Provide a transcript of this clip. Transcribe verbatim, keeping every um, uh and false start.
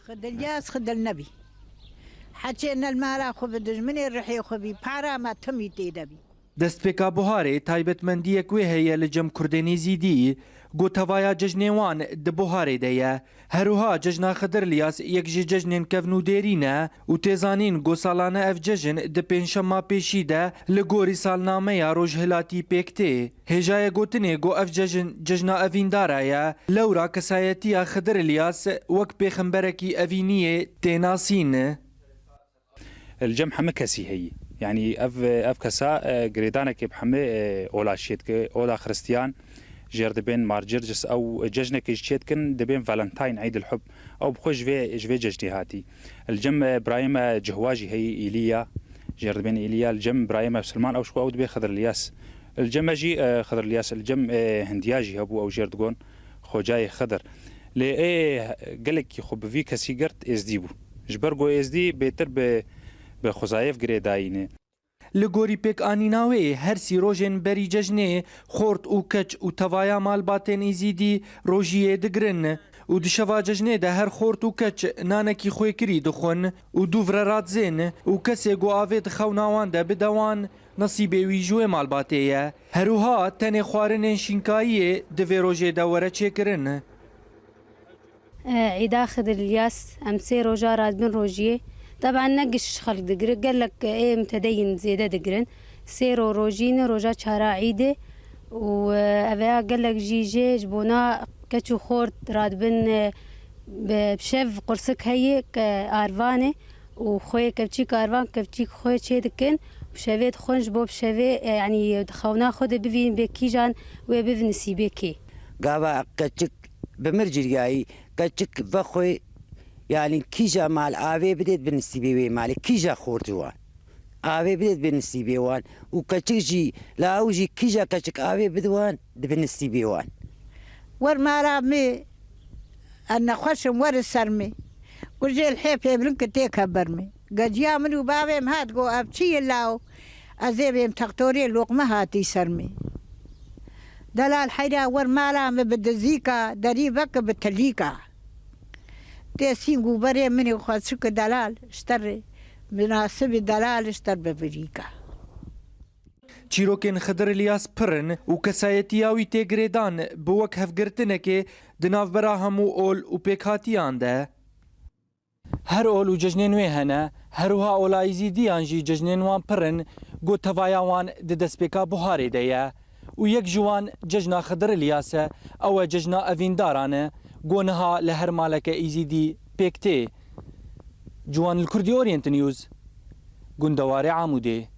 Xidil Yas, Xidil nebî. Heçê ne li mala xwe bi dijminê rihê xwe bî, para me timî tê de bî. Destpêka buharê taybetmendiyek wê heye li cem Kurdên Êzîdî, ku tevaya cejnê wan di buharê de ye. Her wiha cejna Xidir Ilyas yek ji cejnên kevn û dêrî ne û tê zanîn ku salane ev cejn di pêncşema pêşî de li gorî salnameya Rojhilatî pêk tê. Hêjayê gotinê ku ev cejn cejna evîndara ye, lewra kesayetiya Xidir Ilyas wek pêxemberekî evîniyê tê nasîn. Li cem hemî kesî heyî. Yanî ev, ev kesa, e, girêdanekê bi hemî, e, ola çê dike, ola Xiristiyan jêr dibên, Mar Circis, ew cejnekê jî çê dikin, dibên Valentine, Eid el Hub. Ew bi xwe ji vê, ji vê cejnê hatî. Li cem, e, birayê me Cihwa jî heyî, Îlîya, jêr dibên Îlîya, li cem birayê me Silman, ew ji xwe ew dibê Xidir Ilyas. Li cem me jî, e, Xidir Ilyas, li cem, e, Hindiya jî hebû, ew jêr digon Xocayê Xidir. Lê ê gelekî xwe bi vî kesî girt Êzdî bû. Ji ber ku Êzdî bêtir bi, bi xwezayê ve girêdayî ne. Li gorî pêkanîna wê, her sî rojên berî cejnê xort û keç û tevaya malbatên Êzîdî rojiyê digirin û di şeva cejnê de her xort û keç nanekî xwêkirî dixwin û dûv re radizên û kesê ku avê di xewna wan de bide wan, nesîbê wî ji wê malbatê ye. Her wiha tenê xwarinên şînkayiyê di vê rojê de were çêkirin. Îda Xidir Ilyas, em sê roja radibin rojiyê. Teben ne giş xelk digire, gelek ê mutedeyîn zêde digirin. Sê ro rojî ne, roja çara îdê û eveya gelek jî jê ji bona keç û xort radibin, bi şev qursik heye, arvanê û xwê kevçîk arvan, kevçîk xwê çê dikin û şevê dixwin ji bo bi şevê, yanî di xewna xwe de bivîn bê kîjan wê biv nisîbê kê. Gava keçik bi mir ciriyayî, keçik vexwê, yanî kîja mal avê bidê dibe nisîbê wê malê, kîja xort ji wan avê bidê dibe nisîbê wan û keçik jî, la ew jî kîja keçik avê bide wan dibe nisîbê wan. Wer mala min, ez nexweş im, were ser min. Gujê li hêfê bilind ki têke ber min. Geciya min û bavê min hat got, ev çi ye law? Ez ê bêm textorê, loqme hatî ser min. Delal heyra wer mala min bi dizîka, derî veke bi tilîka. Tê sîng û berê min ê xweşik delal ji te re, minasibî delal ji te bi virîka. Çîrokên Xidir Ilyas pir in û kesayetiya wî tê girêdan bi wek hevgirtinekê di navbera hemû ol û pêkhatiyan de. Her ol û cejnên wê hene, her wiha ola Êzîdiyan jî cejnên wan pir in, ku tevaya wan di destpêka buharê de ye û yek ji wan cejna Xidir Ilyas e, ew e cejna evîndaran e, ku niha li her maleke Êzîdî pêk tê. Ciwan li Kurdî Orient News, gundewarê Amûdê.